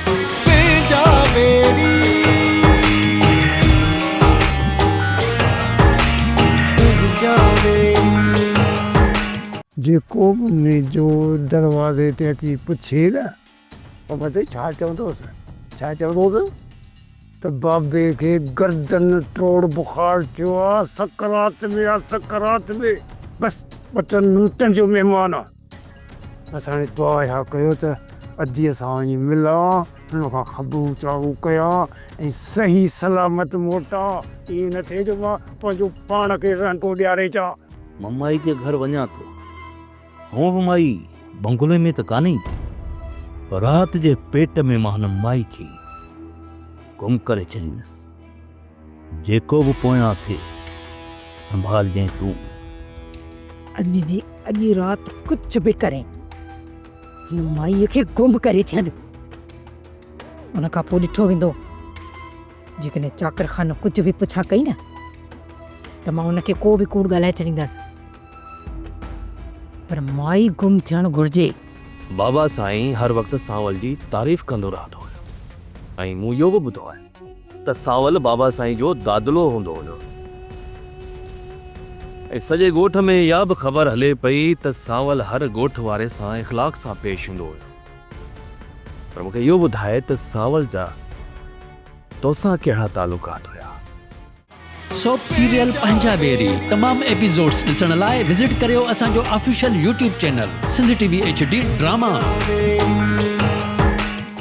تنهنجا ويري تنهنجا ويري. جيڪو به منهنجو دروازي تي اچي پڇي نه بابا چئي ڇا چوندوس ڇا چوندوس ته بابي کي گردن ٽوڙ بخار ٿيو آ سڪرات ۾ آ سڪرات ۾ بس ٻه ٽن منٽن جو مهمان آ. بس هاڻي دعا اها ڪيو ته اديء سان وڃي ملان، هن کان خبرون چارون ڪيان ۽ صحيح سلامت موٽان، ائين نه ٿئي جو مان پنهنجو پاڻ کي رهنڪو ڏياري اچان. مان مائي جي گهر وڃان ٿو. هونء به مائي بنگلي ۾ ته ڪانه ايندي. رات جي پيٽ ۾ مان هن مائي کي گم ڪري ڇڏيندس. جيڪو به پويان ٿئي، سنڀالجانء تون. اڄ جي اڄ رات ڪجهه به ڪرين، هن مائيء کي گم ڪري ڇڏ. ان کان پوء ڏٺو ويندو. جيڪڏهن چاڪر خان ڪجهه به پڇا ڪئي نه ته مان ان کي ڪو به ڪوڙ ڳالهائي ڇڏيندس. پر مائي گم ٿيڻ گهرجي. بابا سائين هر وقت سانول جي تعريف ڪندو رهندو هيو ۽ مون اهو به ٻڌو آهي. ته سانول بابا سائين جو دادلو هوندو هيو ۽ سڄي ڳوٺ ۾ اها به خبر هلي پئي ته سانول هر ڳوٺ واري سان اخلاق سان پيش ايندو هيو پر مونکي اهو ٻڌاء ته سانول جا توسان ڪهڙا تعلقات هيا؟ سوپ سيريل پنهنجا ويري تمام ايپيسوڊس ڏسڻ لاء وزٽ ڪريو اسان جو official YouTube channel Sindh T V H D drama.